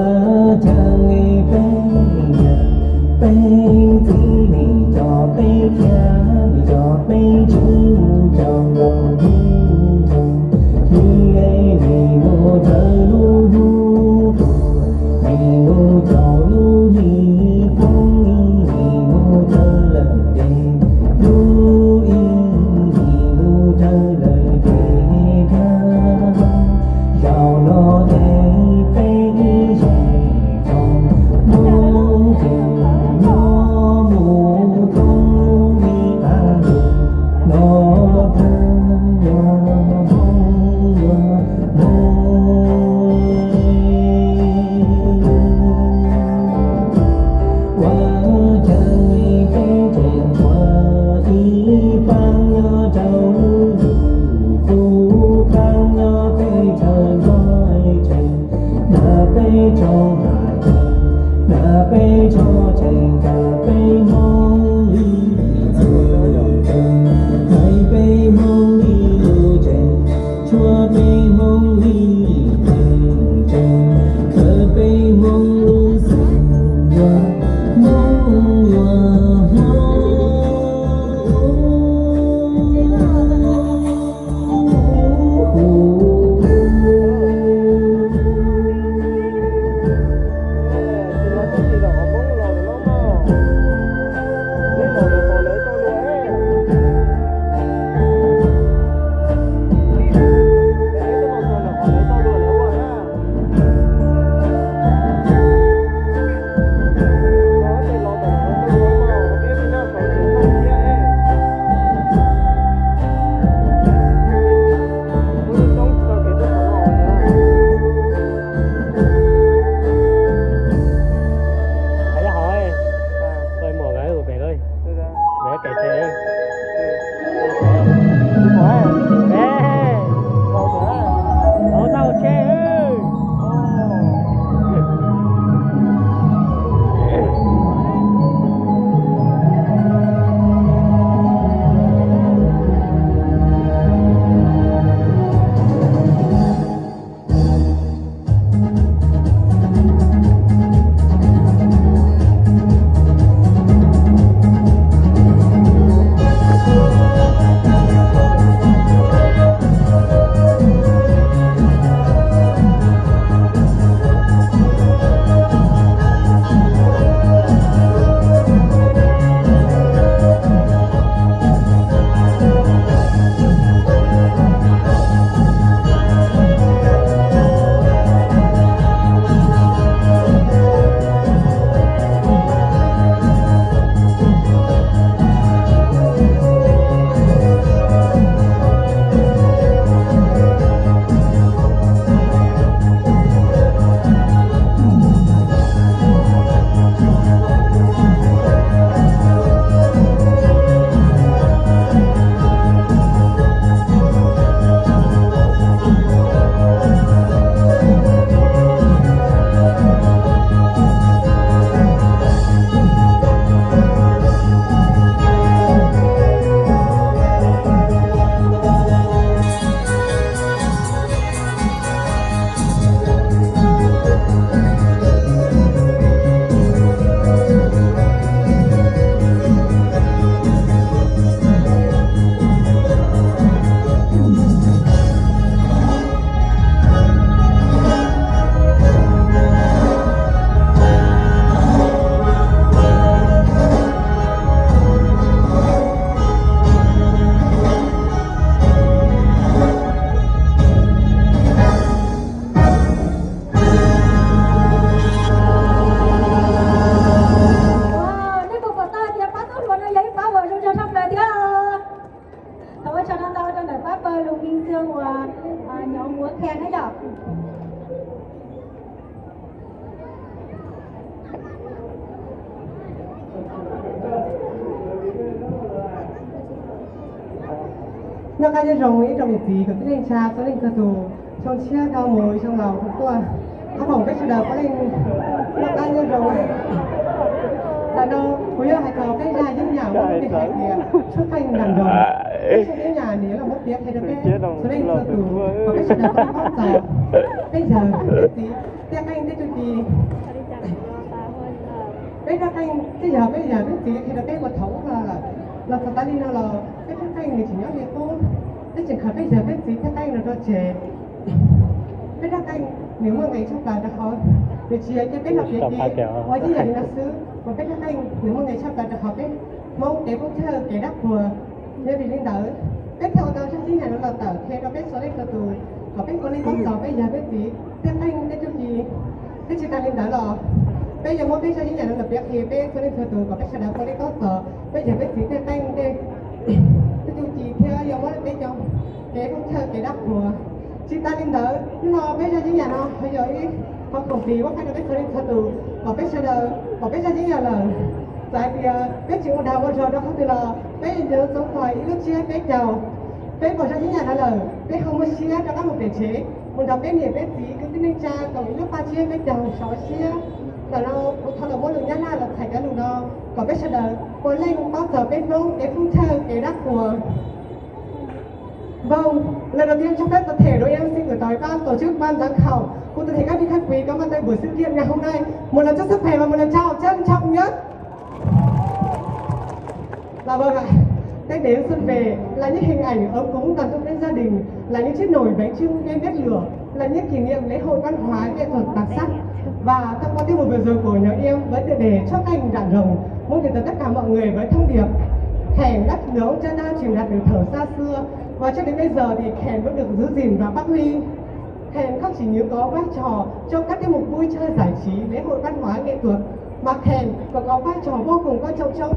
Caag peb yawg, peb txiv, nim coj peb khiav, nim coj peb tsev mus caum lub hnub nyoog, nim mus caum lub hnub tuag, nim mus caum lub hli foob, nim mus caum lawm tes dub ib, nim mus caum lawm tes dawb. Zaum no es peb ib zej tsoom Hmoob ces nyob mus thoob lub me qab ntuj no kawg, yuav Hmoob yuav Hmoob. Ua caag peb tseem tshuav ib paab nyob rau lub ntuj, tub paab nyob peb chaw nqaij tseem, na peb tsoom haj tseem, na peb tsho tseem, kawg peb Hmoob li txhua tseem, hais peb Hmoob li lus tseem, tshuav peb Hmoob li tseem, kawg peb Hmoob lub xeem yuav Hmoob yuav Hmoob. Nej puas pom tau tias pab tub hluas no yog ib pab uas zoo nraug tshaj plaws thiab? Thov ua tsaug ntau ntau rau ntawm pab pawg Lus Mis Xyooj uas nyob Muab Khej na yom. Noj qab nyob zoo ib tsoom niam txiv kwv tij neej tsa txhua leej txhua tus, xyoo tshiab dhau mus xyoo laus tuaj, thov foom peb sawv daws puav leej noj qab nyob zoo. Ntawm no kuv yuav hais txog peb zaj yooj yim muab piav hais tias tshuab qeej nram nroog. Peb zaj yooj yim no yuav los muab piav qhia rau peb txhua leej txhua tus kom peb sawv daws paub txog Peb yawg peb txiv tej qeej tej txuj ci, peb rab qeej tej yawg peb yawg peb txiv qhia rau peb ua thaum ub no lawm, los txog tas li no los peb rab qeej nws tseem nyob li qub, peb tseem khaws peb yawg peb txiv tej qeej no rau tseg. Peb rab qeej nws muaj nqis tshaj plaws rau hauv, nws tsis yog cia peb los piav kev ua ib yam li no xwb, mas peb rab qeej nws muaj nqis tshaj plaws rau hauv peb Hmoob kev poob thawj kev dab qhuas. Yog vim li ntawd, peb thiaj ua tau zaj yeeb yam no los tawm qhia rau peb txhua leej txhua tus kom peb ua neej paub txog peb yawg peb txiv tej qeej tej txuj ci. Thiab tsis tas li ntawd los, peb yuav muab peb zaj yeeb yam no los piav qhia peb txhua leej txhua tus kom peb sawv daws ua neej paub txog peb yawg peb txiv tej qeej tej txuj ci thiab yuav muab peb cov kev poob thawj kev dab qhuas. Tsis tas li ntawd, hnub no peb zaj yeeb yam no ho yog ib qho khoom plig muab qhia rau peb txhua leej txhua tus kom peb sawv daws, kom peb zaj yeeb yam lawm, txawm hais tias peb tsis ua dag ua zog rau qhov twg los peb yuav txeev txais ib lub tsiab peb caug. Peb pom zaj yeeb yam no lawm, peb ho muaj siab rov qab mus pem tsev mus nrog peb niam peb txiv kwv tij neej tsa koom ib lub paj tsiab peb caug sov siab. Ntawm no kuv thov los muab lus Nyab Laj los txhais cov lus no kom peb sawv daws puav leej paub txog peb Hmoob kev poob thawj kev dab qhuas. Vâng, lần đầu tiên cho phép tập thể đội em xin gửi tới ban tổ chức, ban giám khảo, khu tập thể các vị khách quý có mặt tại buổi sự kiện ngày hôm nay một lời chúc sức khỏe và một lời chào trân trọng nhất. Dạ vâng ạ. Tết đến xuân về là những hình ảnh ấm cúng đoàn tụ bên gia đình, là những chiếc nồi bánh chưng bên bếp lửa, là những kỷ niệm lễ hội văn hóa nghệ thuật đặc sắc. Và thông qua tiết mục vừa rồi của nhóm em với tựa đề Chốt Canh Rạng Rồng muốn gửi tới tất cả mọi người với thông điệp: Hẻm đắt lửa ông cha ta truyền đạt từ thời xa xưa, và cho đến bây giờ thì khen vẫn được giữ gìn và phát huy. Khen không chỉ những có vai trò trong các tiết mục vui chơi giải trí, lễ hội văn hóa nghệ thuật, mà khen còn có vai trò vô cùng quan trọng trong